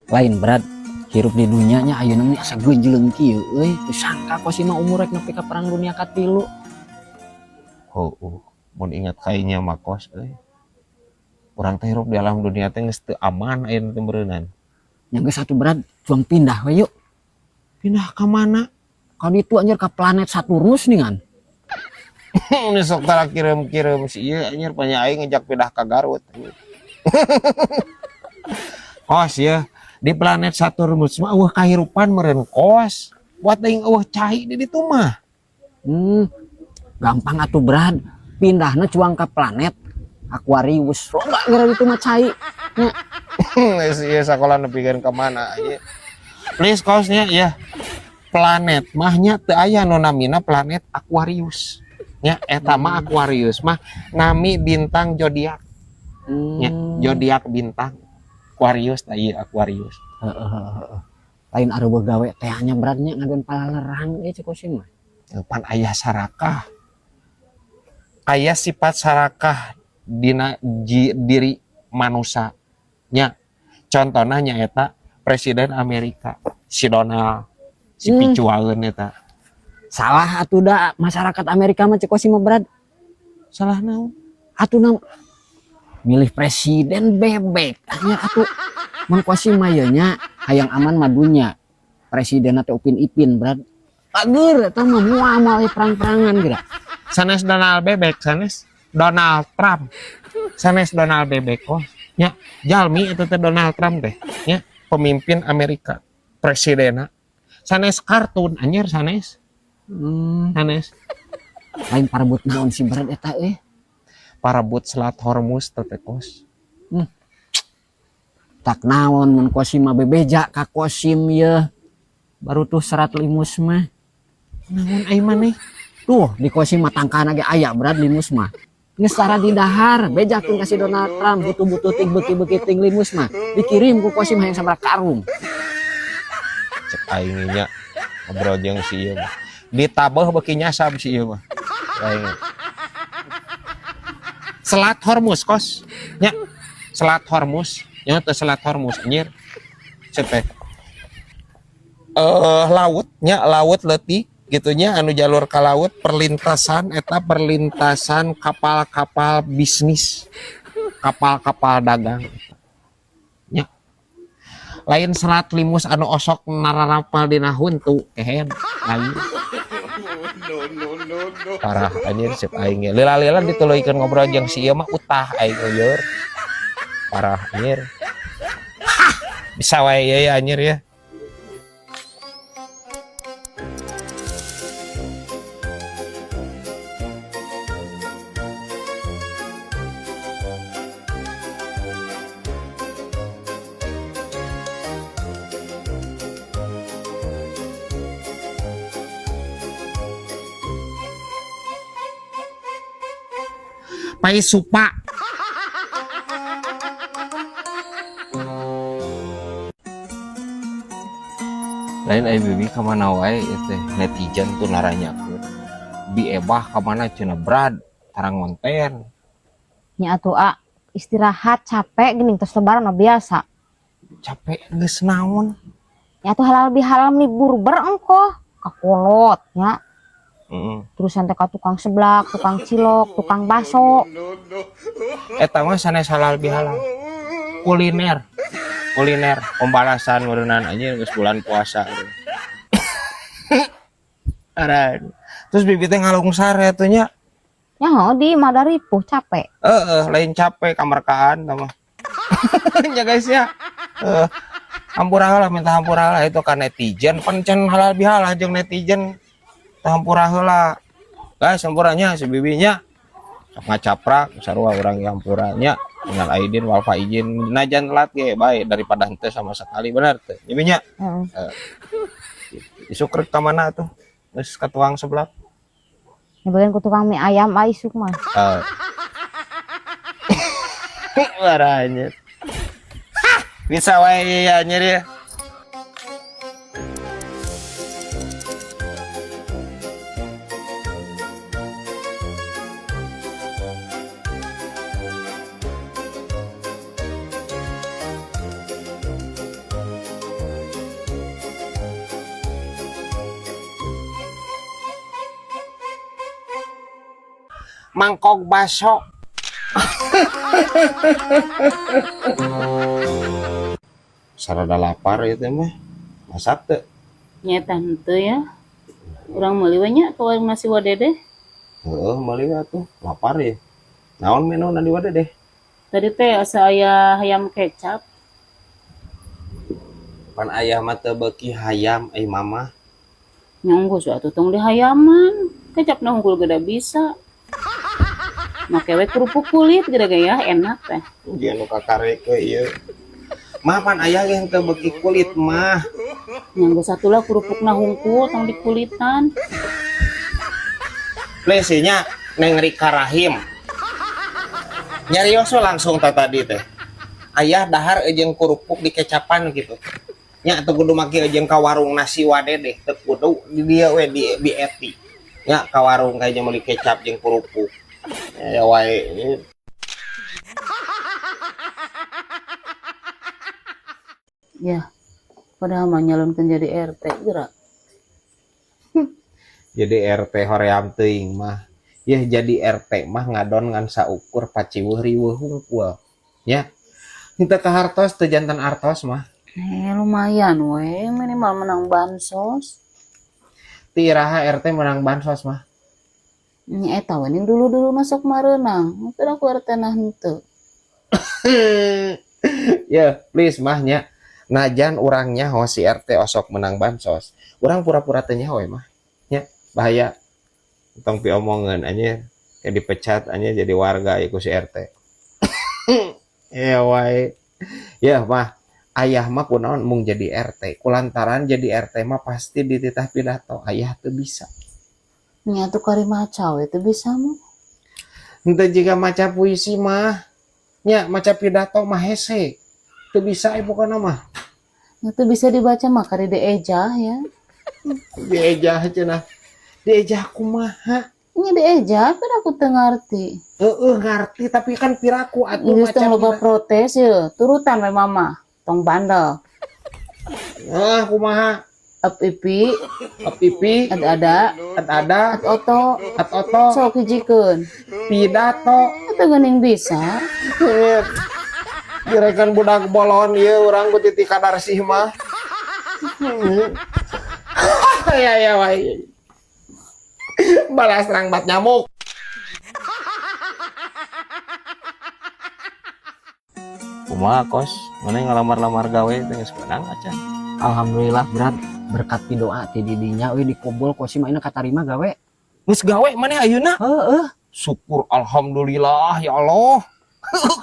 Lain berat hirup di dunia nya ayeuna mah asa geunjleung kieu euy. Teu sangka kos mah umur rek nepi ka perang dunia katilu. Heueuh, mun ingat kainya mah kos euy. Urang teh hirup di alam dunia teh geus teu aman ayeuna teh meureunan. Nya geus atuh berat, cuang pindah we yuk. Pindah ka mana? Ka ditu anjir ka planet Saturnus nih kan. Ini sok tara kirim-kirim si ieu anjir banyak aing ngejak pindah ka Garut. Kos ya, di planet Saturnus mah eueuh kahirupan meureun kos. Buat aing eueuh cai di ditu mah. Gampang atuh berat, pindahna cuang ka planet Aquarius. Loba gara ditu mah cai. Nya. Geus ieu sakola nepikeun ka mana ieu. Please kosnya ya. Planet mah nya teu aya nu namina planet Aquarius. Nya eta mah Aquarius mah nami bintang zodiak. Nya zodiak bintang Aquarius tah ieu Aquarius. Heeh. Lain areueuh gawe teh nya beratnya ngaduan palalerang ieu cek kosim mah. Pan aya sarakah. Aya sifat sarakah dina diri manusia. Nya contohna nya eta Presiden Amerika si Donald si picuaeun eta. Salah atuh da masyarakat Amerika mah cek kosim mah berat. Salah naon? Atuh na milih presiden bebek nya atuh mun kosim mah ieu nya hayang aman mah dunya. Presiden teh Upin Ipin berat. Agur eta mah moal moal perang-perangan geura. Sanes Donald bebek, sanes Donald Trump. Sanes Donald bebek oh. Nya jalmi eta teh Donald Trump teh nya pemimpin Amerika, presidenna. Sanes kartun anjir sanes. Sanes. Lain parebut naon si berat eta euy. Parebut Selat Hormuz teh teh kos. Tak naon mun kosim mah bebeja ka kosim yeuh. Baru tuh serat limus mah. Naon ai maneh? Tuh di kosim mah tangkana ge aya berat limus mah. Geus tara di dahar, bejakeun ka si Donald Trump butuh-butuh ting beuki-beuki ting limus mah. Dikirim ku kosim hayang sabaraha karung. Cek aing nya ngobrol jeung si ieu mah. Ditabeuh beuki nyasab si ieu mah. Aing. Selat Hormuz kos. Nya. Selat Hormuz, nya teh Selat Hormuz anjir. Cek teh. Laut nya laut leutik gitunya anu jalur ka laut perlintasan eta perlintasan kapal-kapal bisnis, kapal-kapal dagang nya. Lain selat limus anu osok nararapal dina huntu kehen lain. Parah anjir sip aing ge. Lila-lila dituluykeun ngobrol jeung si ieu mah utah aing uyur. Parah anjir. Hah, bisa wae ieu ya anjir ya. Pai supa. Lain ai bibi ka mana wae ieu teh netizen tuh naranyakeun. Bi ebah ka mana cenah brad tara ngonten. Nya atuh a istirahat capek geuning tos lebaran mah biasa. Capek geus naon? Nya atuh halal bihalal meni burber engkoh kakolot nya. Terusan teh ka tukang seblak, tukang cilok, tukang baso. Eta mah sanes halal bihalal. Kuliner. Kuliner pembalasan meureunnan anjir geus bulan puasa. Aran. Terus bibi teh ngalungsar atuh nya. Nya heuh di mah da ripuh capek. Heeh, lain capek kamerkaan tah mah. Nya guys ya. Heeh. Hampura heula minta hampura heula itu ka netizen pancen halal bihalal jeung netizen. Hampura heula. Guys, hampuranya si bibinya. Sok ngacaprak sarua urang ge hampura nya. Minal aidin wal faizin. Najan telat ge bae daripada henteu sama sekali bener teu. Bibinya. Heeh. Isuk rek ka mana tuh? Geus ka tukang seblak. Nya bagian ku tukang mie ayam ah isuk mah. Heeh. Waranya. Hah, bisa wae ya anjir ya. Mangkok baso. Sarada lapar itu mah. Masak teu? Nyata henteu ya. Urang meuli we nya ka warung nasi Wadedeh. Heeh, meuli we atuh. Lapar ya. Naon menu di Wadedeh? Tadi teh asa aya hayam kecap. Pan ayah mah teu beuki hayam ai mama. Nya geus atuh tong dihayaman. Kecapna hungkul geda bisa. Make we kerupuk kulit gede ge ya enak teh. Dia nu kakareke ieu. Mah pan ayah ge henteu beuki kulit mah. Nya geus atuh lah kerupukna hungkul tong dikulitan. Please nya Neng Rika Rahim. Nyarios we langsung ta tadi teh. Ayah dahar jeung kerupuk dikecapan gitu. Nya teu kudu make jeung ka warung nasi Wadedeh, teu kudu di dieu we di BET. Nya ka warung kayaknya meuli kecap jeung kerupuk. Ya wae. Ya, padahal mah nyalonkeun jadi RT geura. Jadi RT hoream teuing mah. Yah jadi RT mah ngadon ngan saukur paciweuh riweuh hungkul. Nya. Henteu ka hartos teu jantan artos mah. Lumayan we minimal menang bansos. Ti iraha RT menang bansos mah. Nya eta we ning dulu-dulu masuk mareunang. Teu aku RT na henteu. Ya, please mah nya. Najan urang nyaho si RT osok menang bansos. Urang pura-pura teu nyaho we mah. Nya, bahaya. Tong piomongeun anjir. Kayak dipecat anjir jadi warga ieu ku si RT. Ya wae. Ya mah ayah mah kunaon mung jadi RT. Kulantaran jadi RT mah pasti dititah pidato. Ayah teu bisa. Nya atuh kari maca we teu bisa mah. Henteu jiga maca puisi mah. Nya maca pidato mah hese. Teu bisa pokona mah. Nya teu bisa dibaca mah kari diejah ya. Diejah cenah. Diejah kumaha? Nya diejah kan aku teu ngarti. Heeh ngarti tapi kan piraku atuh Geus maca tong loba pidato. protes ye, turutan we mama. Tong bandel. Ah kumaha? Ap ipi, Ap ipi, ada-ada, at ada, at oto, at oto, sok hijikeun. Pidato. Eta geuning bisa. Direkan budak bolon ieu urang ku titi kadarsih mah. Ya ya wae. Balas terang bat nyamuk. Kumaha kos? Mana ngalamar-lamar gawe teh geus menang acan? Alhamdulillah berat berkat doa ti didinya we dikobol kosim ayeuna katarima gawe. Geus gawe maneh ayeuna? Heeh. Syukur alhamdulillah ya Allah.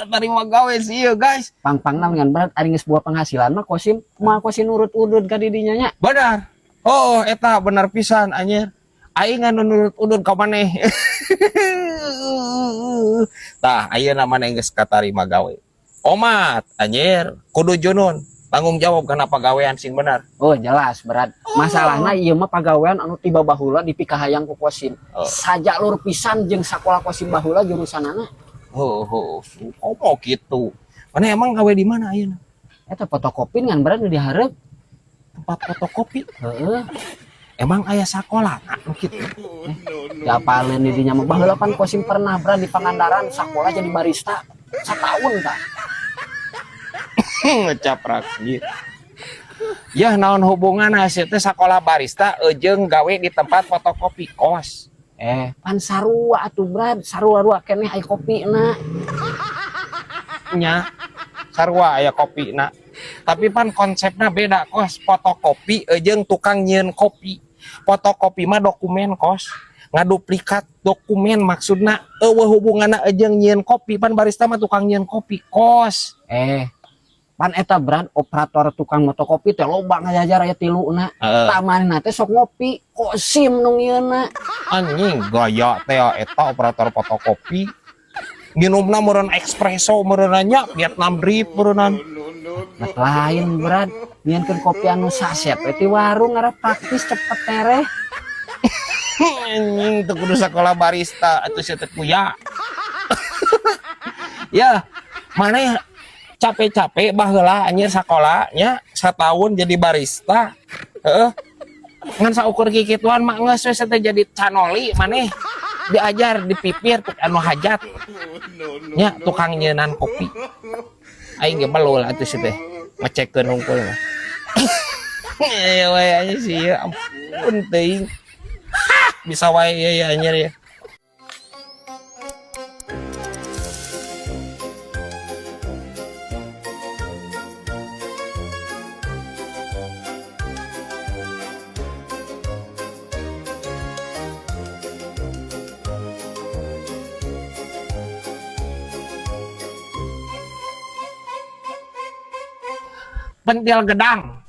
Katarima gawe sih ya guys. Pang-pangna ngan berat ari geus buah penghasilan mah kosim mah kosim nurut udud ka didinya nya. Benar. Oh, eta benar pisan anjir. Aing anu nurut udud ka maneh. Tah, ayeuna maneh geus katarima gawe. Omat anjir, kudu junun. Tanggung jawab kana pagawean sing benar. Oh jelas berat. Masalahna ieu mah pagawean anu tiba baheula dipikahayang ku kosim. Oh. Sajalur pisan jeung sakola kosim baheula jurusanana. Heuh, heuh, komo kitu. Mana emang gawe di mana ayeuna? Eta fotokopi ngan berat nu dihareup. Tempat fotokopi. Heeh. Emang aya sakola nu kitu? Diapaleun di dinya mah baheula pan kosim pernah berat di Pangandaran sakola jadi barista satahun tah. Ngecaprak gitu. Ya naon hubungan hasil teh sakola barista jeung gawe di tempat fotokopi kos. Pan sarua atuh Brad, sarua-rua keneh aya kopina. Nya sarua aya kopina. Tapi pan konsepna beda kos, fotokopi jeung tukang nyieun kopi. Fotokopi mah dokumen kos, ngaduplikat dokumen maksudna eueuh hubunganna jeung nyieun kopi, pan barista mah tukang nyieun kopi kos. Pan eta Brad operator tukang motokopi teh loba ngajajar aya tiluna. Heeh. Tah manehna teh sok ngopi, kosim nu ngieunna. Anjing gaya teh eta operator fotokopi. Minumna meureun espresso meureun nya Vietnam drip meureun. Nah, lain Brad, nyieunkeun kopi anu saset we ti warung ngarah praktis cepet tereh. Anjing teu kudu sakola barista atuh sia teh kuya. Ya, maneh capek-capek baheula anjir sakola nya satahun jadi barista. Heeh. Ngan saukur kikituan mah geus we teh jadi canoli maneh. Diajar dipipir anu hajat. Nya tukang nyeunan kopi. Aing ge belul atuh si teh. Ngecekeun hungkul mah. Iya we anjing sih ya ampun teuing. Bisa wae ya ya anjir ya. Pentil gedang.